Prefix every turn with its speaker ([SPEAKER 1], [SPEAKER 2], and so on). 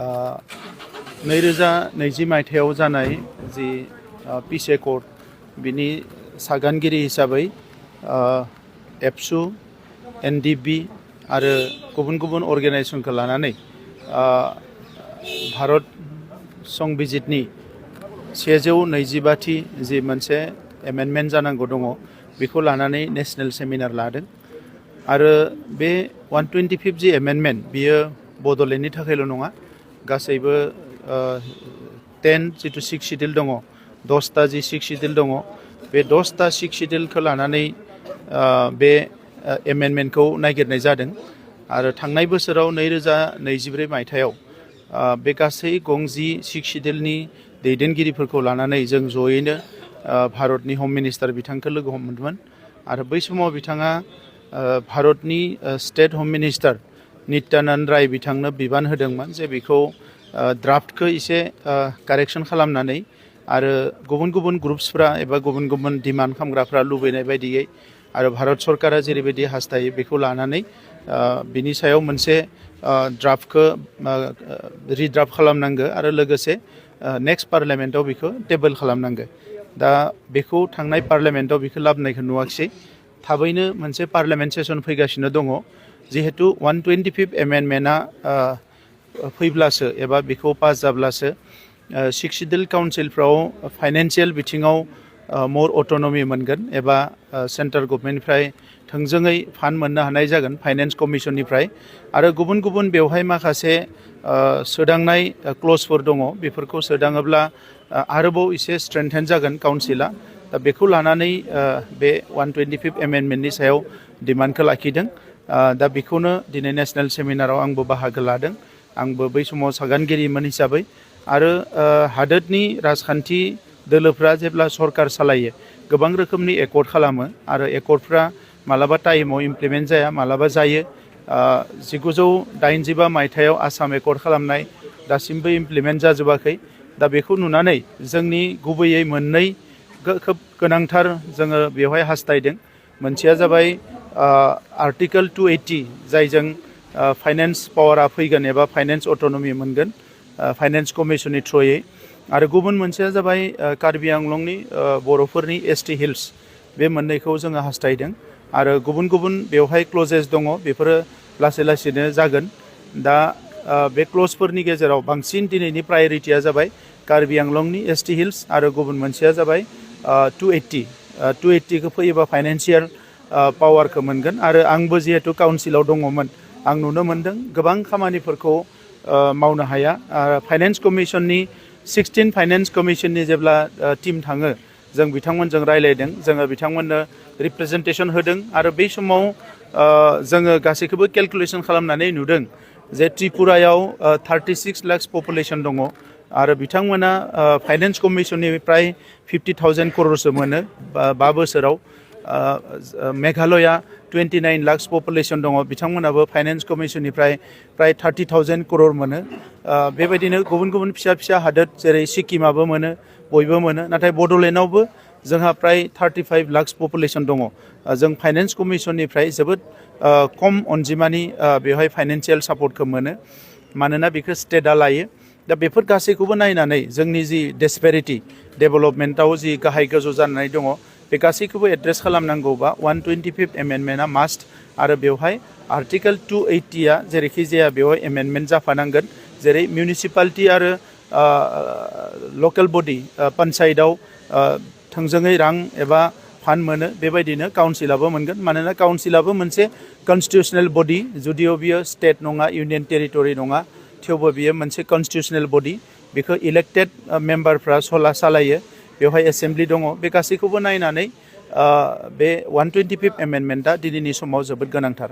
[SPEAKER 1] 2020 मायथाइयाव जानाय जि पिस एकर्ड बिनि सागानगिरि हिसाबै एबसु एनडिबि आरो गुबुन गुबुन अर्गेनाइजेशनखौ लानानै भारत संबिजितनि 125थि जि मोनसे एमेन्डमेन्ट जानांगौ दङ बेखौ लानानै नेशनेल सेमिनार लादों आरो बे 125 जि एमेन्डमेन्ट बियो बड'लेण्डनि थाखायल' नङा गासैबो 10 जिथु 6 शिड्यूल दङ 10टा जि 6 शिड्यूल दङ बे 10टा 6 शिड्यूलखौ लानानै बे एमेन्डमेन्टखौ नागिरनाय जादों आरो थांनाय बोसोराव 2024 मायथाइयाव बे गासै गंजि 6 शिड्यूलनि दैदेनगिरिफोरखौ लानानै जों जयैनो भारतनि हम मिनिस्टार बिथांखौ लोगो हमदोंमोन आरो बै समाव बिथाङा भारतनि स्टेट हम मिनिस्टार नित्यानंद राय बिथांनो बिबान होदोंमोन जे बेखौ ड्राफ्टखौ एसे कारेक्शन खालामनानै आरो गुबुन गुबुन ग्रुप्सफ्रा एबा गुबुन गुबुन डिमान्ड खालामग्राफ्रा लुबैनाय बायदियै आरो भारत सरकारा जेरैबायदि हास्थायो बेखौ लानानै बिनि सायाव मोनसे ड्राफ्टखौ रिड्राफ्ट खालामनांगौ आरो लोगोसे नेक्स्ट पार्लियामेन्टआव बेखौ टेबल खालामनांगौ दा बेखौ थांनाय पार्लियामेन्टआव बेखौ लाबोनायखौ नुवाखिसै थाबैनो मोनसे पार्लियामेन्ट सेसन फैगासिनो दङ जिहेतु 125 एमेन्डमेन्टआ फैब्लासो एबा बेखौ पास जाब्लासो 6 शिड्यूल काउन्सिलफ्राव फाइनेन्शियेल बिथिङाव मोर अट'नमि मोनगोन एबा सेन्ट्रेल गभर्नमेन्टनिफ्राय थोंजोङै फान्ड मोननो हानाय जागोन फाइनेन्स कमिसननिफ्राय आरो गुबुन गुबुन बेवहाय माखासे सोदांनाय क्लजफोर दङ बेफोरखौ सोदाङोब्ला आरोबाव एसे स्ट्रेंथेन जागोन काउन्सिला दा बेखौ लानानै बे 125 एमेन्डमेन्टनि सायाव डिमान्डखौ लाखिदों दा बेखौनो दिनै नेशनेल सेमिनाराव आंबो बाहागो लादों आंबो बै समाव सागानगिरिमोन हिसाबै आरो हादोरनि राजखान्थि दोलोफ्रा जेब्ला सरकार सालायो गोबां रोखोमनि एकर्ड खालामो आरो एकर्डफ्रा मालाबा टाइमाव इमप्लिमेन्ट जाया मालाबा जायो 1985 मायथाइयाव आसाम एकर्ड खालामनाय दासिमबो इमप्लिमेन्ट जाजोबाखै दा बेखौ नुनानै जोंनि गुबैयै मोननै खोब गोनांथार जोङो बेवहाय हास्थायदों मोनसेया जाबाय आर्टिकल 280 जायजों फाइनेन्स पावारा फैगोन एबा फाइनेन्स अट'नमि मोनगोन फाइनेन्स कमिसननि थ्रुयै आरो गुबुन मोनसेया जाबाय कार्बि आंलंनि बर'फोरनि एसटि हिल्स बे मोननैखौ जोङो हास्थायदों आरो गुबुन गुबुन बेवहाय क्लजेस दङ बेफोरो लासै लासैनो जागोन दा बे क्लजफोरनि गेजेराव बांसिन दिनैनि प्रायरिटिया जाबाय कार्बि आंलंनि एसटि हिल्स आरो गुबुन मोनसेया जाबाय 280खौ फैयोबा फाइनेन्शियेल पावारखौ मोनगोन आरो आंबो जिहेतु काउन्सिलाव दङमोन आं नुनो मोन्दों गोबां खामानिफोरखौ मावनो हाया फाइनेन्स कमिसननि 16 फाइनेन्स कमिसननि जेब्ला टीम थाङो जों बिथांमोनजों रायलायदों जोङो बिथांमोननो रिप्रेजेन्टेसन होदों आरो बै समाव जोङो गासैखौबो केलकुलेसन खालामनानै नुदों जे त्रिपुरायाव 36 लाख पपुलेसन दङ आरो बिथांमोना फाइनेन्स कमिसननिफ्राय 50,000 क'रसो मोनो 5 बोसोराव मेघालया 29 लाख पपुलेसन दङ बिथांमोनाबो फाइनेन्स कमिसननिफ्राय प्राय 30,000 क'रर मोनो बेबायदिनो गुबुन गुबुन फिसा फिसा हादोर जेरै सिक्किमाबो मोनो बयबो मोनो नाथाय बड'लेण्डआवबो जोंहा प्राय 35 लाख पपुलेसन दङ जों फाइनेन्स कमिसननिफ्राय जोबोद खम अनजिमानि बेवहाय फाइनेन्शियेल सापर्टखौ मोनो मानोना बेखौ स्टेटआ लायो दा बेफोर गासैखौबो नायनानै जोंनि जि डिसपेरिटि डेभेलपमेन्टआव जि गाहाय गोजौ जानानै दङ बे गासैखौबो एड्रेस खालामनांगौबा 125 एमेन्डमेन्टआ मास्ट आरो बेवहाय आर्टिकल 280आ जेरैखि जाया बेवहाय एमेन्डमेन्ट जाफानांगोन जेरै मिउनिसिपालिटि आरो लकेल बडि पन्सायतआव थोंजोङै रां एबा फान्ड मोनो बेबायदिनो काउन्सिलाबो मोनगोन मानोना काउन्सिलाबो मोनसे कन्स्टिटिउसनेल बडि जुदिअ बियो स्टेट नङा इउनियन टेरिटरि नङा थेवबो बियो मोनसे कन्स्टिटिउसनेल बडि बेखौ इलेक्टेड मेम्बारफ्रा सालायो बेवहाय एसेम्ब्लि दङ बे गासैखौबो नायनानै बे 125 एमेन्डमेन्टआ दिनैनि समाव जोबोद गोनांथार